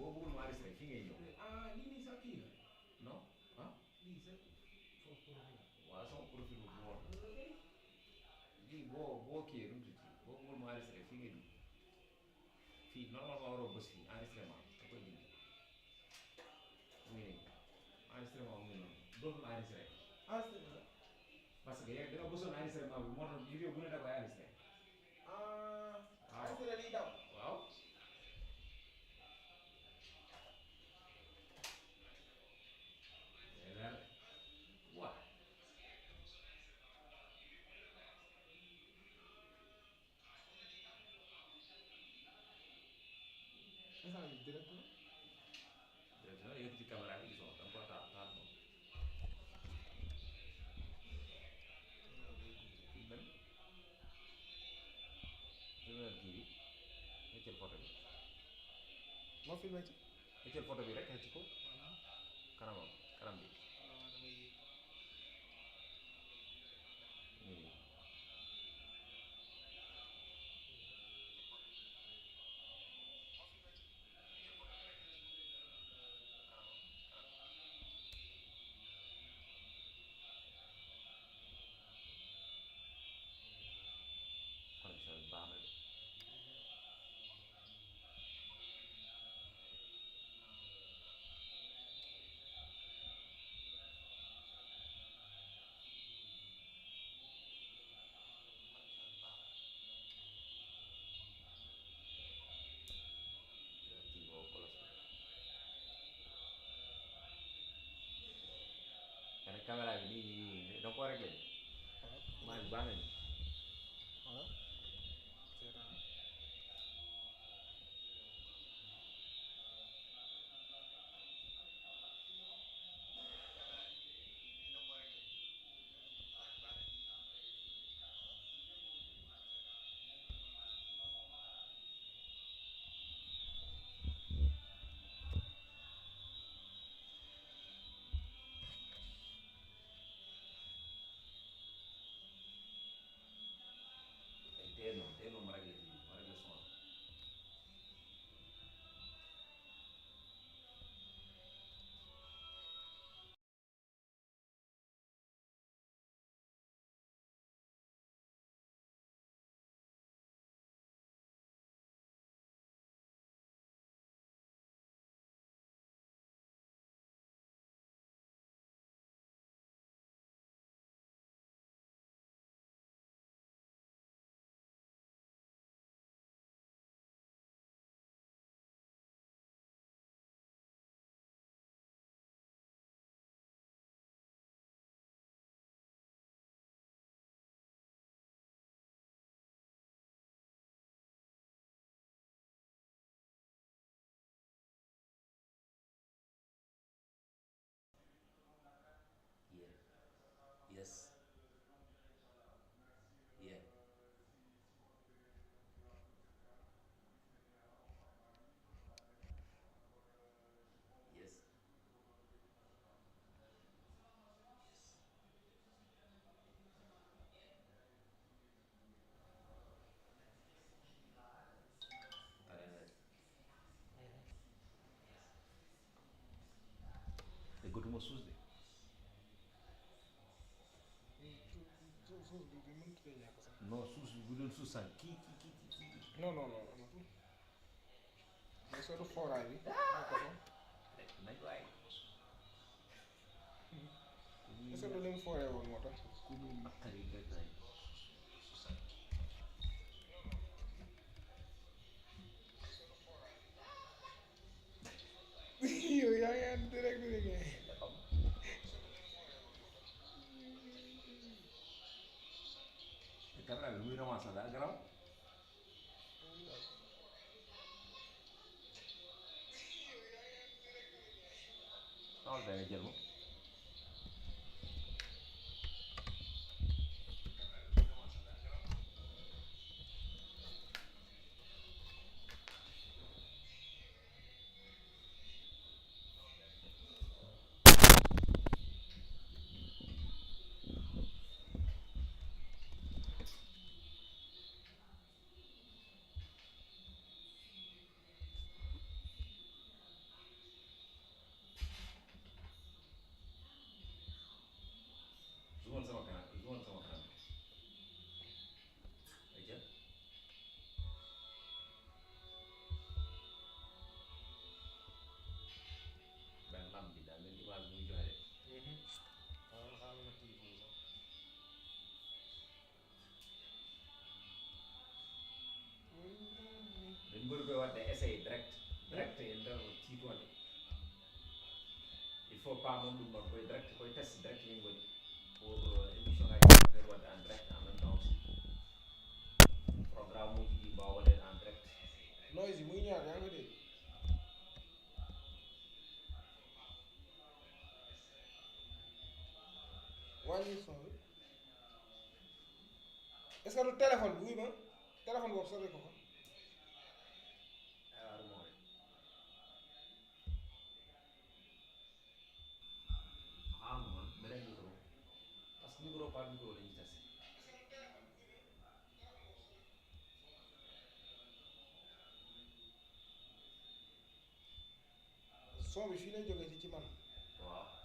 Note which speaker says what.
Speaker 1: boo bëggul ma enregistré fii ngay ñëw.
Speaker 2: lii nii sax kii la.
Speaker 1: non ah.
Speaker 2: lii sa fausse profil la.
Speaker 1: waaw sama profil bu woon lii boo kii nu mu tudd boo bëggul ma enregistré fii ngay dugg fii normalement waroo bës fii enregistrement da koy dindi mu ngi nii enregistrement mu ngi noonu dootul enregistré parce que da nga bësoon enregistrement bi moo tax vidéo bu ne da koy enregistré.
Speaker 2: enregistré liy daw.
Speaker 1: waaw. waaw.
Speaker 2: instant bi direct la.
Speaker 1: direct la yëkkati caméra bi gisoo da nga ko taal taal moom. fii benn première kii bi nga jël photo bi.
Speaker 2: moo filmé ci.
Speaker 1: nga jël photo bi rek ci ko kanamam kanam bi. connexion bi baax na de. kii boobu kolos bi. nga ne caméra bi nii da nga koo réglé nii. maa ngi baax na nii.
Speaker 2: voilà. seetaan.
Speaker 1: tey noonu ma réglé kii ma réglé son. Yeah. Yes. Yeah. Yes. pare na te gotuma suus de.
Speaker 2: suuf bi bi mënut a ñàkk sax.
Speaker 1: non suus bi bu doon suus sànq kii.
Speaker 2: non non non amatul. mais surtout fooraay bi.
Speaker 1: nañ waay.
Speaker 2: est-ce que du leen fooree woon moo tax.
Speaker 1: ku muy naqari rek nañ.
Speaker 2: yow yaa ngi ànd direct bi de.
Speaker 1: caméra bi lu muy ramassé daa garaaw. xamal tey nga jël ma. faut pas moom ɗum noon koye direct koye test direct min goni pour émission ngaji ɗi wadde en direct en même temps aussi programme uji ɗi mbawa waɗede en direct
Speaker 2: noise muy ñaar yaa ngi dégg wàññi son bi est-ce que du téléphone bi wuy ma téléphone boobu sori ko ko
Speaker 1: ɗum noon mbeɗa micro par ce que micro par micro lañi test
Speaker 2: son bi fii lay jógee ci man
Speaker 1: waaw